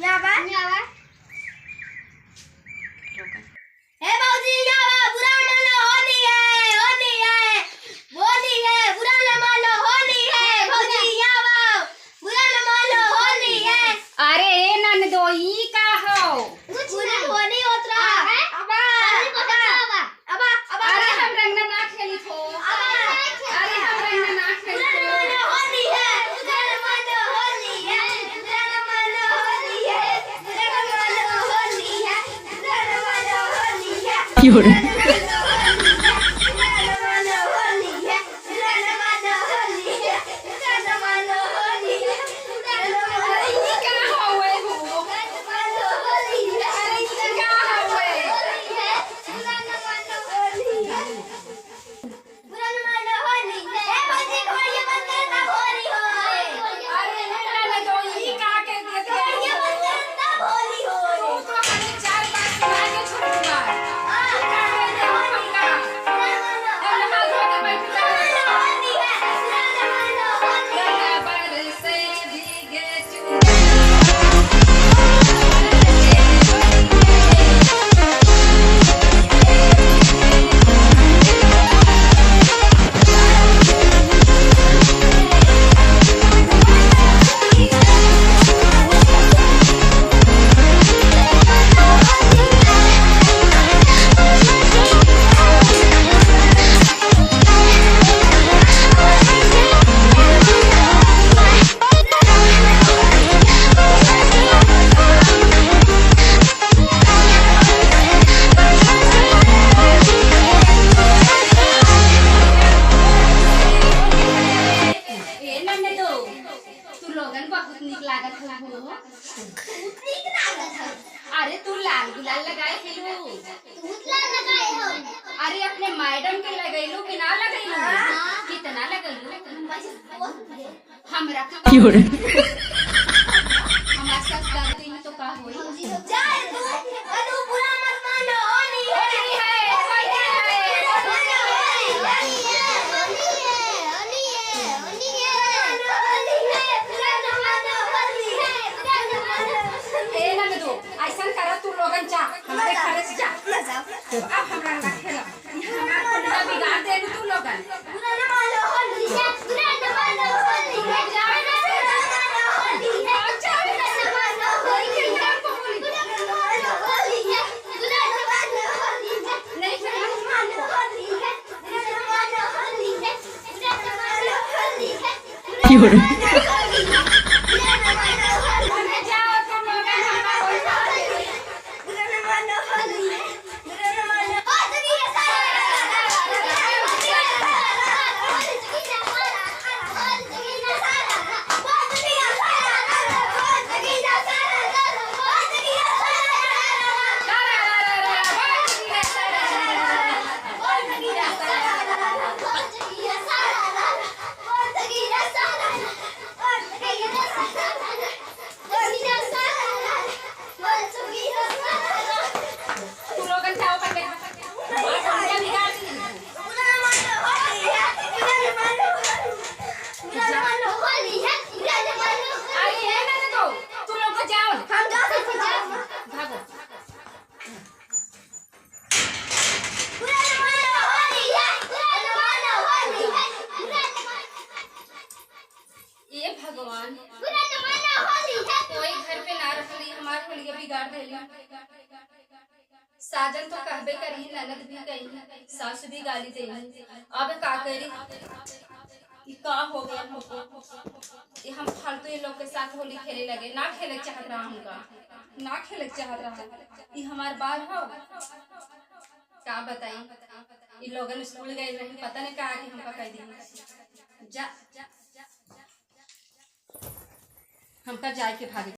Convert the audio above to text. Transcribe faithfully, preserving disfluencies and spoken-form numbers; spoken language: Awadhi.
यहाँ बा। यहाँ बा। हे भौजी, यहाँ बा, बुरा न मानो, होली है, होली है, होली है, बुरा न मानो, होली है, भौजी, यहाँ बा, बुरा न मानो, होली है। अरे ए ननदो, ई का हो? कुछ पूरा नहीं। होली होत रहा। हाँ, है? अबा, अबा, अबा। अबा, अबा, अरे अबा। हम रंगना ना खेली थो। अबा, अरे हम रंगना ना खेली थो। होली है, होली है, होली है। की हो रे? ए ननदो, तू लोगन बहुत नीक लागत हो हो। बहुत नीक लागत हो। अरे तू लाल गुलाल लगाए हेलू। बहुत लाल लगाए हो। अरे अपने मैडम के लगैलू कि ना लगैलू? हाँ। कितना लगैलू? बस बहुत। हमरा का की हो रे? हमार सास गाली देही तो का होई? जाए तू, अनु बुरा मत मानो, होली है। होली है, होली है। होली है, होली है, होली है, होली है। होली है, बुरा न मानो, होली है, बुरा न मानो। ए ननदो, ऐसन करा तू लोगन जा, हमरे घरे से जा। ना जाओ। अब हमरा ना खेला। हमार होलिया बिगाड़ देलू तू लोगन। की हो रे? तू लोगन जाओ पहले। अरे, ये ना तो, तू लोग जाओ। हम जा सकते हैं। भागो। ए भगवान, कोई घर पे ना रखली, हमार होलिया बिगाड़ देली। साजन तो कहबे करी, ननद भी कही, सास भी गाली देली। अब का करी? ई का हो गया हमको? ई हम फालतू इन लोग के साथ होली खेले लगे, ना खेले चाहत रहा हमका, ना खेले चाहत रहा। ई हमार बार हो, का बताई? ई लोगन स्कूल गए रही, पता नहीं का आके हमका कह दी। जा, हमका जाए के भागे।